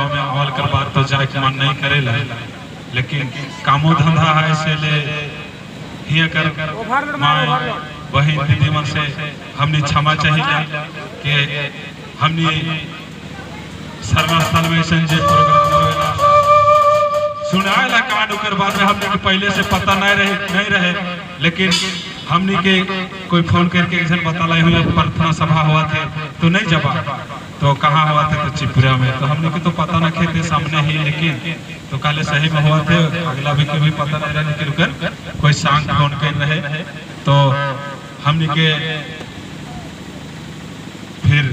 गांव में आवल कर बात तो जाए के मन नहीं करेला, लेकिन कामो धंधा है से ले हिया कर माए बहन दीदी मन से हमने क्षमा चाहिए कि हमने सरना स्थल में ऐसे जे प्रोग्राम होएला सुनाएला कान उकर बाद में हमने के पहले से पता नहीं रहे, लेकिन हमने के कोई फोन करके ऐसे बता हुआ प्रार्थना सभा हुआ थे तो नहीं जबा तो कहाँ हुआ थे तो चिपुरा में, तो हमने के तो पता न खेते सामने ही, लेकिन तो काले सही में हुआ थे अगला भी के भी पता नहीं रहे, लेकिन उकर कोई सांग फोन कर रहे तो हमने के फिर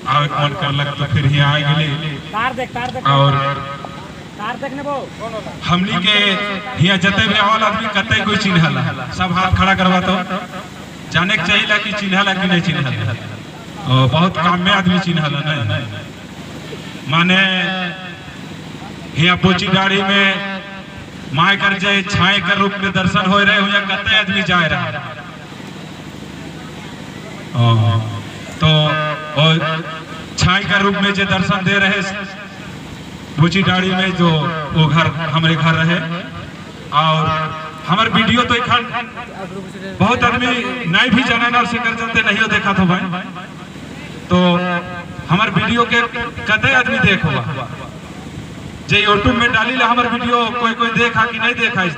आवे फोन कर लग तो फिर ही आए गए। तार देख, तार देख। और तार देखने बो। हमनी के हिया जते भी आवल आदमी कते कोई चिन्हला सब हाथ खड़ा करवा तो जाने के चाहिए कि चिन्हला कि नहीं चिन्हला। और बहुत काम में आदमी चिन्हला नहीं, माने हिया पोची दाढ़ी में my कर जाए छाए कर रूप में दर्शन हो रहे हुआ कते आदमी जाए रहा। तो और छाई का रूप में जो दर्शन दे रहे बोची दाढ़ी में जो वो घर हमारे घर रहे। और हमारे वीडियो तो एखन बहुत आदमी नहीं भी जाना ना से कर जाते नहीं देखा तो भाई, तो हमारे वीडियो के कते आदमी देखो जे यूट्यूब में डाली ला हमारे वीडियो कोई कोई देखा कि नहीं देखा, इस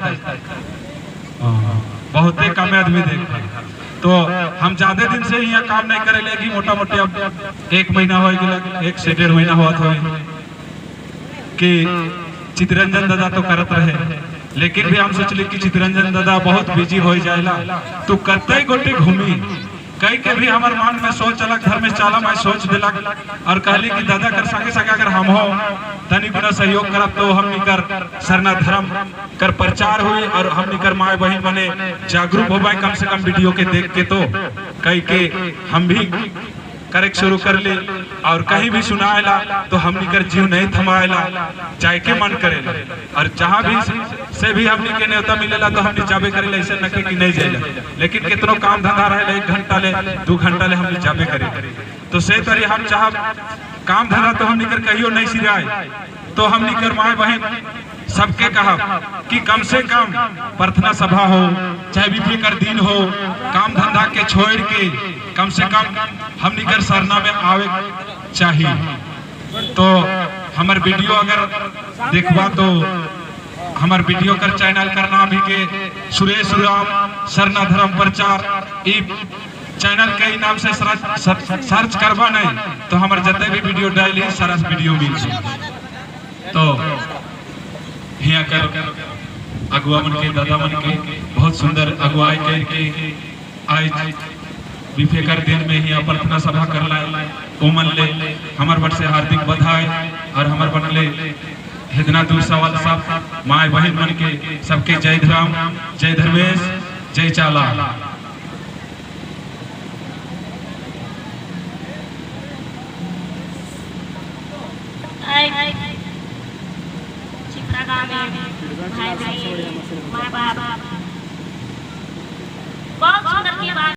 बहुत कम आदमी देखा। तो हम ज्यादा दिन से यहाँ काम नहीं करे लेगी, मोटा मोटी अब 1 महीना हो गया, 1 से 1.5 महीना हुआ था कि चितरंजन दादा तो करत रहे, लेकिन भी हम सोचली कि चितरंजन दादा बहुत बिजी हो जाएला तो कते गोटे घूमी कई के भी हमार मन में सोच अलग घर में चाला मैं सोच दिलक और कहली कि दादा कर संगे संगे अगर हम हो तनी बिना सहयोग करब तो हमनी कर सरना धर्म कर प्रचार हुई और हमनी कर माए बहन बने जागरूक हो पाए कम से कम वीडियो के देख के, तो कई के हम भी करे शुरू कर ले और कहीं भी सुनाएला तो हमनी कर जीव नहीं थमाएला, जाए के मन करेला और जहाँ भी से भी हमनी के न्योता मिलेला तो हमनी जाबे करेला, ऐसे न कि नहीं जाएला, लेकिन कितनो काम धंधा रहे 1 घंटा ले 2 घंटा ले हमनी जाबे करे। तो से तरी हम चाह काम धंधा तो हमनी कर कहियो नहीं सिराए, तो हमनी कर माए बहन सबके कहा कि कम से कम प्रार्थना सभा हो चाहे बीपी कर दिन हो, काम धंधा के छोड़ के कम से कम हमनी कर सरना में आवे चाहिए। तो हमार वीडियो अगर देखवा तो हमार वीडियो कर चैनल कर नाम ही के सुरेश राम सरना धर्म प्रचार ई चैनल के नाम से सर्च करवा नहीं तो हमार जते भी वीडियो डाली सारा वीडियो मिल। तो हिया कर अगुआ मन के दादा मन के बहुत सुंदर अगुवाई करके आज विफेकर दिन में ही प्रार्थना सभा कर लाए ओमन ले हमार बट से हार्दिक बधाई और हमार बट ले इतना दूर सवाल सब माए बहन मन के सबके जय धर्म जय धर्मेश जय चाला। चिपरा गांव में भाई भाई माँ बाप